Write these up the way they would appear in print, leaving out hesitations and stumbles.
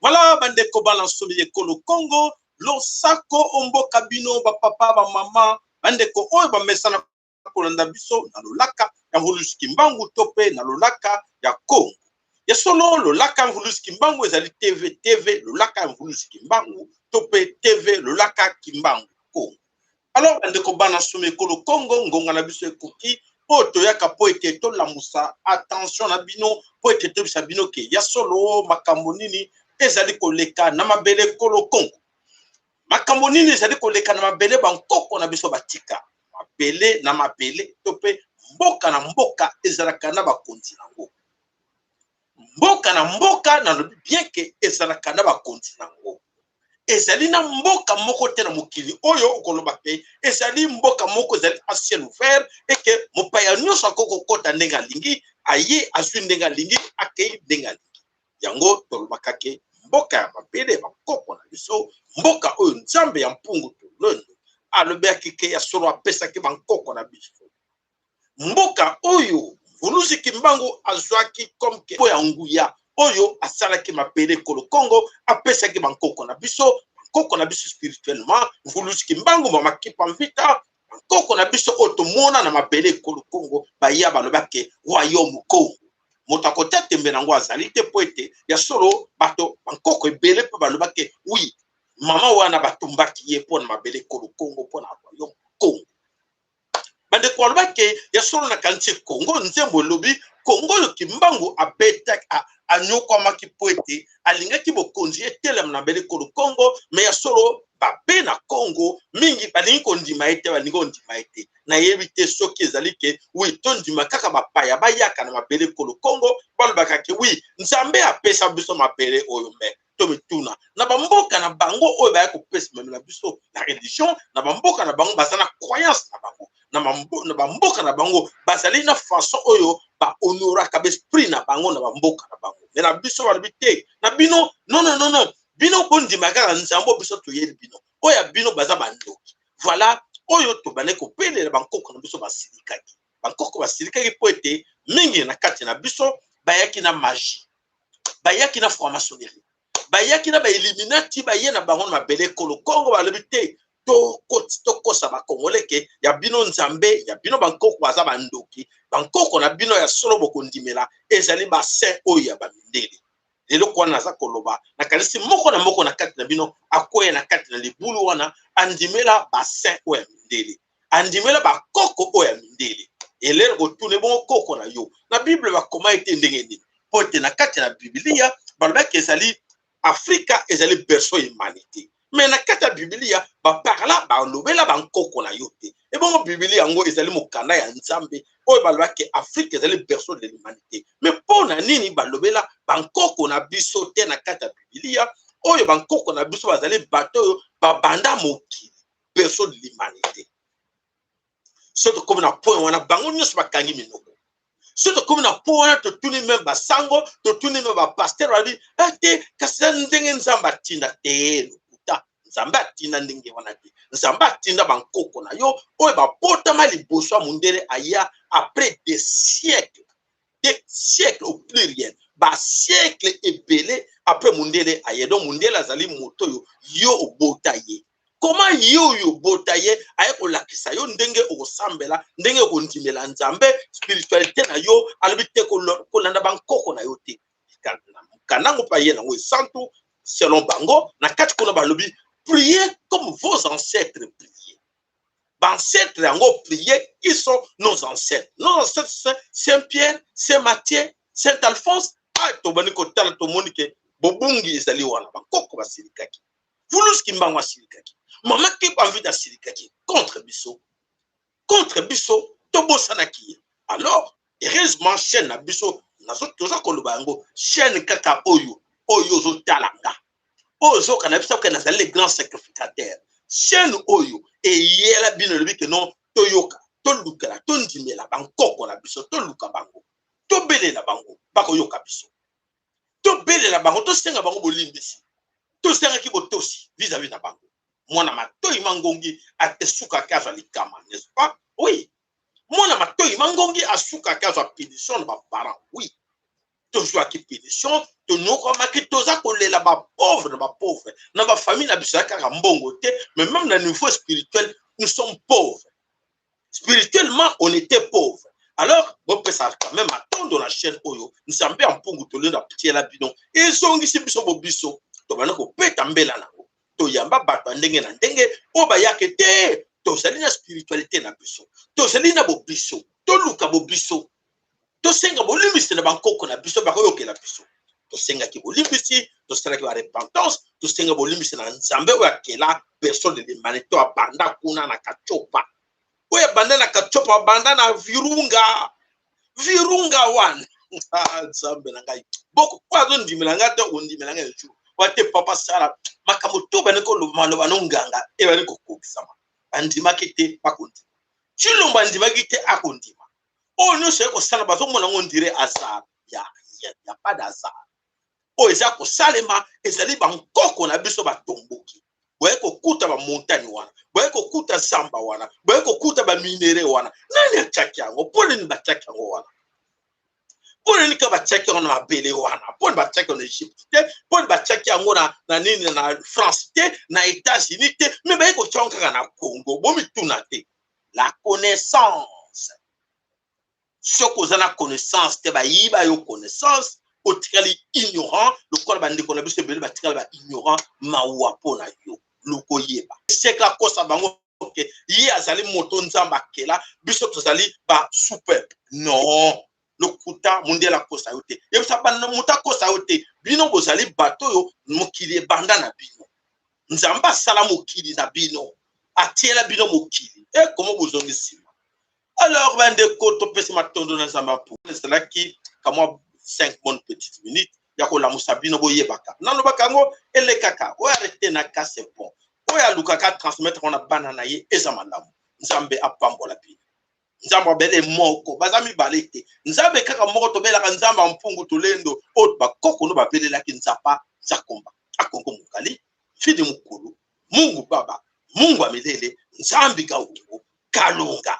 Voilà bandeko bana nsomi ekolo Congo, losako omboka bino bapapa bamama bandeko oyo bamesana kolanda biso na lolaka ya Mvuluzi Kimbangu to mpe na lolaka ya Congo. Ya solo, lolaka ya Mvuluzi Kimbangu ezali TV TV lolaka ya Mvuluzi Kimbangu to mpe TV lolaka Kimbangu Congo. Alors bandeko bana nsomi ekolo Congo, ngonga na biso ekoki mpo toyaka mpo ete tolamusa attention na bino mpo ete toyebisa bino ke ya solo makambo nini ezali koleka na mabele ekolo Congo. Makambo nini ezali koleka na mabele bankoko na biso batika mabele na mabele to mpe mboka na mboka ezalaka na bakonzi nango. Mboka na mboka nalobi bien ke ezalaka na bakonzi nango. Ezali na mboka moko te na mokili oyo okoloba ke ezali mboka moko ezali à ciel ouvert eke mopaya nyonso akoki kokota ndenge alingi, aye azwi ndenge alingi, akei ndenge alingi. Yango tolobaka ke mboka ya mabele ya bankoko na biso, mboka oyo Nzambe ya mpungu tolendo alobaki ke ya solo apesaki bankoko na biso, mboka oyo Mvuluzi Kimbangu azwaki comme ke ya nguya oyo asalaki mabele ekolo Congo, apesaki bankoko na biso, bankoko na biso spirituellement, Mvuluzi Kimbangu, Mama Kimpa Mvita, bankoko na biso oyo tomona na mabele ekolo Congo, baya balobaki ke royaume Congo. Moto akotia tembe nango azali te, mpo ete ya solo bato bankoko ebele mpe balobaki oui, mama wana batumbaki ye mpo na mabele ekolo Congo, mpo na royaume Congo. Bandeko balobaki ya solo na kanisi Congo, nzembo elobi Congo oyo Kimbangu abetaki, anyokwamaki mpo ete alingaki bokonzi etelema na mabele ekolo Congo, me ya solo babe na Congo mingi balingi kondima ye te, balingi kondima ye te. Nayebi te soki ezali ke wi tondima kaka bapaya bayaka na mabele ekolo Congo, balobaka ke wi Nzambe apesa biso mabele oyo, me tomituna na bamboka na bango oyo baya kopesa meme na biso na religion na bamboka na bango baza na croyance na bango na bamboka na bango bazali na façon oyo bahonoraka baesprit na bango na bamboka na bango, me na biso balobi te na bino non non non non, bino bondima kaka Nzambe biso toyeli bino oyo ya bino baza bandoki. Voilà oyo tobandaki kopelela bankoko na biso basilikaki, bankoko basilikaki mpo ete mingi na kati na biso bayaki na magie, bayaki na franc-maçonnerie, bayaki na bailluminati, baye na bango na mabele ekolo Congo, balobi te tokosa bakongole ke ya bino Nzambe ya bino bankoko baza bandoki, bankoko na bino ya solo bokondimela ezali basaint oyo ya bamindele. Eloko wana naza koloba, nakanisi moko na moko na kati na bino akweya na kati na libulu wana, andimela basaint oyo ya mindele, andimela bakoko oyo ya mindele. Elere kotuna ebongo koko na yo na Bible bakoma ete ndenge nini? Mpo ete na kati na Biblia balobaki ezali Afrika ezali berceau humanité, me na kati ya Biblia baparla balobela bankoko na yo te. Ebongo Biblia yango ezali mokanda ya Nzambe oyo balobaki Afrika ezali berceau de l'humanité, me mpo na nini balobela bankoko na biso te na kati ya Biblia oyo bankoko na biso bazali bato oyo babanda mokili, berceau de l'humanité? Soki tokomi na point wana, bango nyonso bakangi minoko. Soki tokomi na point wana, totuni meme basango, totuni meme bapasteur, balobi te kasi eza ndenge Nzambe atinda te. Lokuta, Nzambe atinda ndenge wana te. Nzambe atinda bankoko na yo oyo babotama liboso ya mondele aya, après des siècles, des siècles au pluriel, basiècle ebele après mondele aye. Donc mondele azali moto oyo yo obota ye. Koma ye oyo obota ye aye kolakisa yo ndenge okosambela, ndenge okondimela Nzambe, spiritualité na yo, alobi te kolanda bankoko na yo te. Mokanda yango mpe aye nango esantu. Selon bango, na kati kuna balobi priez comme vos ancêtres priaient. Ba-ancêtres yango prier, qui sont nos ancêtres? Nos ancêtres, c'est Saint Pierre, Saint Matthieu, Saint Alphonse. Ah, tobandi kotala, tomoni ke bobungi ezali wana. Bakoko basilikaki, Vulus Kimbangu asilikaki, Mama Kimpa Mvita asilikaki contre biso, contre biso tobosanaki ye. Alors heureusement chaîne na biso, toza koloba yango, chaîne kaka oyo oyo ozotala nga, oyo ozoka na biso ke nazali le grand sacrificateur. Chaîne oyo eyela bino, elobi ke non, toyoka, tolukela, tondimela bankoko na biso, toluka bango, tobelela bango, bakoyoka biso. Tobelela bango, tosenga bango bolimbisi, tosengaki botosi vis-à-vis na bango. Mwana matoi mangongi atesukaki azwa likama, n'est-ce pas? Oui, mwana matoi mangongi asukaki azwa punition na baparent. Oui, tozwaki punition, tonyokwamaki, toza kolela bapauvre na bapauvre na bafamille na biso. Ya kaka mbongo te, mais même na niveau spirituel, nous sommes pauvres. Spirituellement, on était pauvre. Alors bopesa quand même matondo na chaîne oyo Nzambe ya mpungu tolenda tiela bino, ezongisi biso bo biso tobanda kobeta mbela nango. Toyamba bato ya ndenge na ndenge oyo bayake te. Tozali na spiritualité na biso, tozali na bobiso, toluka bobiso, tosenga bolimbisi na bankoko na biso, bakoyokela biso. Tosengaki bolimbisi, tosalaki barepentance, tosenga bolimbisi na Nzambe oyo akela personne de l'humanité, abanda kuna na Katiopa, oyo abanda na Katiopa, abanda na Virunga, Virunga wana. Nzambe na ngai, boko oyo azondimela ngai te, okondimela ngai jour wa te. Papa sala makambo to bandi koloba, maloba no nganga ebandi kokokisama. Bandimaki te, bakondima. Tshilombo andimaki te, akondima. Oyo nyonso ye kosala, bazomona yango ndire hasard. Ya rien, ya pas d'hasard. Oyo eza kosalema ezali bankoko na biso batomboki. Boye kokuta bamontagne wana, boye kokuta zamba wana, boye kokuta baminerais wana. Nani atiaki yango? Mpo nini batiaki yango wana? Mpo nini ka batiaki yango na mabele wana? Mpo nini batiaki yango na Egypte te? Mpo nini batiaki yango na nini, na France te, na États-Unis te, mais baye kotia yango kaka na Congo? Bomituna te. La connaissance, soki oza na connaissance te, bayiba yo connaissance, otikali ignorant lokola bandeko na biso ebele batikali ba ignorant. Mawa mpo na yo. Lukoyeba siècle akosa bango ke ye azali moto Nzambe akela, biso tozali ba sous-peuple. Non, lokuta. Mondele akosa yo te. Yebisa bana, moto akosa yo te. Bino bozali bato oyo mokili ebanda na bino. Nzambe asala mokili na bino, atiela bino mokili ekoma bozongi nsima. Alors bandeko, topesi matondo na Nzambe. Apo ezalaki kamwa 5 bonnes petites minutes ya kolamusa bino. Boyebaka, nalobaka yango, elekaka oyo aretenaka, c'est bon. Oyo alukaka transmettre ngo na bana na ye, eza malamu. Nzambe apambola bino. Nzambe abele moko, baza mibale te. Nzambe kaka moko. Tobelaka Nzambe ya mpungu tolendo oyo bakoko no babelelaki, Nzapa Nzakomba, Akongo Mokali, Mfidi Mokulu, Mungu Baba, Mungu ya milele, Nzambi Kaungu Kalunga.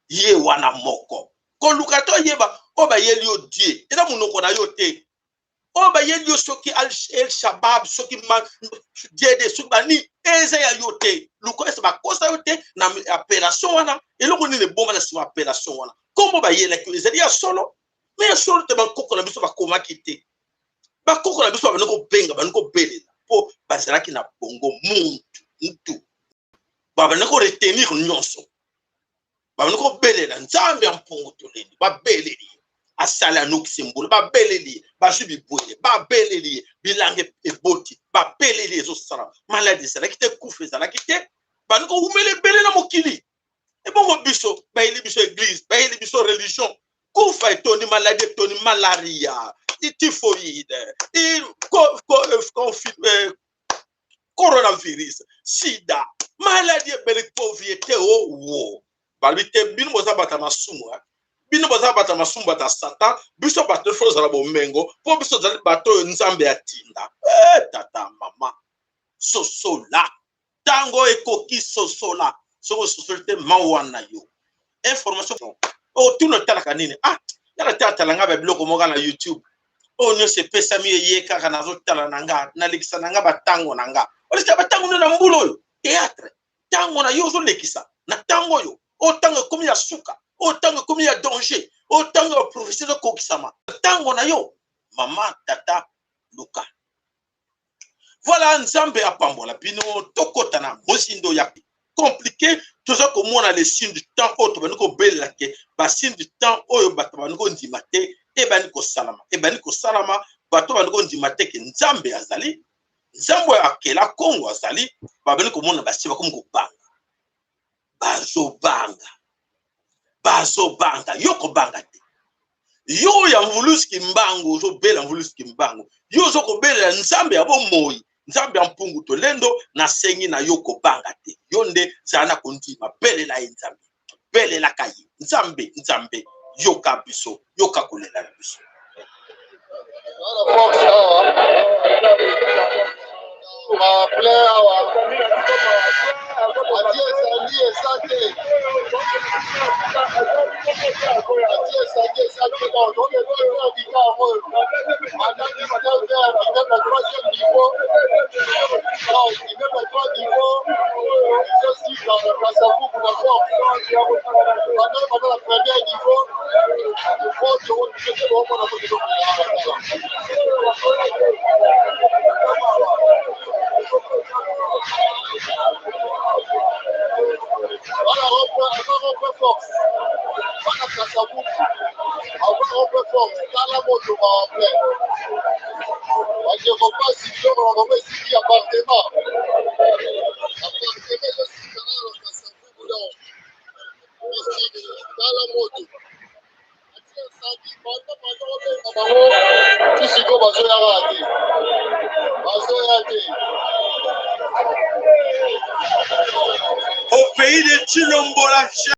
Ye wana moko. Koluka to yeba oyo bayeli yo die eza monoko na yo te. Oyo bayeli yo soki El Shabab, soki diede, soki bani, eza ya yo te. Luka ese bakosa yo te na appellation wana. Eloko nini eboma na nsima appellation wana? Nkombo bayelaki yo ezali ya solo? Mais ya solo te. Bakoko na biso bakomaki te. Bakoko na biso babandi kobenga, bandi kobelela mpo bazalaki na bongo muntu ntu, babandi koretenir nyonso, babandi kobelela Nzambe ya mpungu toleli. Babeleli ye, asali, anokisi mbula. Babeleli ye, bazwi bibwele. Babeleli ye, bilanga eboti. Babeleli ye, ezosala maladi ezalaki te, kufa ezalaki te. Bandi kowumela ebele na mokili. Ebongo biso, bayeli biso église, bayeli biso religion, kufa etondi, maladi etondi, malaria, typhoïde, coronavirus, sida, maladi ebele, pauvreté. O wo balobi te, bino boza bato ya masumu, bino boza bato ya masumu, bato ya Satan. Biso bato fo ozala bomengo, mpo biso tozali bato oyo Nzambe atinda. Tata, mama, sosola. Ntango ekoki, sosola. Soki ososoli te, mawa na yo. Information oyo tuna, otalaka nini? Ah, yaka te, atala nga babiloko moko na YouTube oyo nyonso epesami, eye kaka nazotala na nga, nalekisa na nga batango na nga. Olekisa batango nde na mbula oyo, théâtre. Ntango na yo ozolekisa na ntango oyo, oyo ntango ekomi ya suka, oyo ntango ekomi ya danger, oyo ntango ya prophétie ezokokisama. Ntango na yo, mama, tata, luka. Voilà, Nzambe apambola bino, tokota na mozindo ya compliqué. Toza komona les signes du temps oyo tobandi kobelela ke ba signes du temps oyo bato bandi kondima te ebandi kosalama, ebandi kosalama. Bato bandi kondima te ke Nzambe azali, Nzambe oyo akela Kongo azali, babandi komona basi bakomi kobanga, bazobanga, bazobanga. Yo kobanga te, yo ya Mvuluzi Kimbangu, ozobela Mvuluzi Kimbangu, yo ozo kobelela Nzambe ya bomoi, Nzambe ya mpungu tolendo. Nasengi na yo kobanga te, yo nde zala na kondima, belela ye Nzambe, belelaka ye Nzambe. Nzambe yoka biso, yoka kolela na biso. Ba plein awa, atie esandi eza te, atie esandi eza te. Donc tokendika yango oyo banda 19 heures, immeuble ya troisième niveau. Donc immeuble ya trois niveau ezosika na Kasavubu na force, banda banda na premier niveau, moto oyo omona moto ezokoaa. Bana rond-point force, bana Kasavubu avant rond-point force, tala moto ba plein. Bandeko, mpasi, biloko na bango esiki, appartement, appartement ezosika na Kasavubu. Donc mystique, tala moto bango ti sikoyo bazoyaka te, bazoya te. Au pays de Tshilombo, la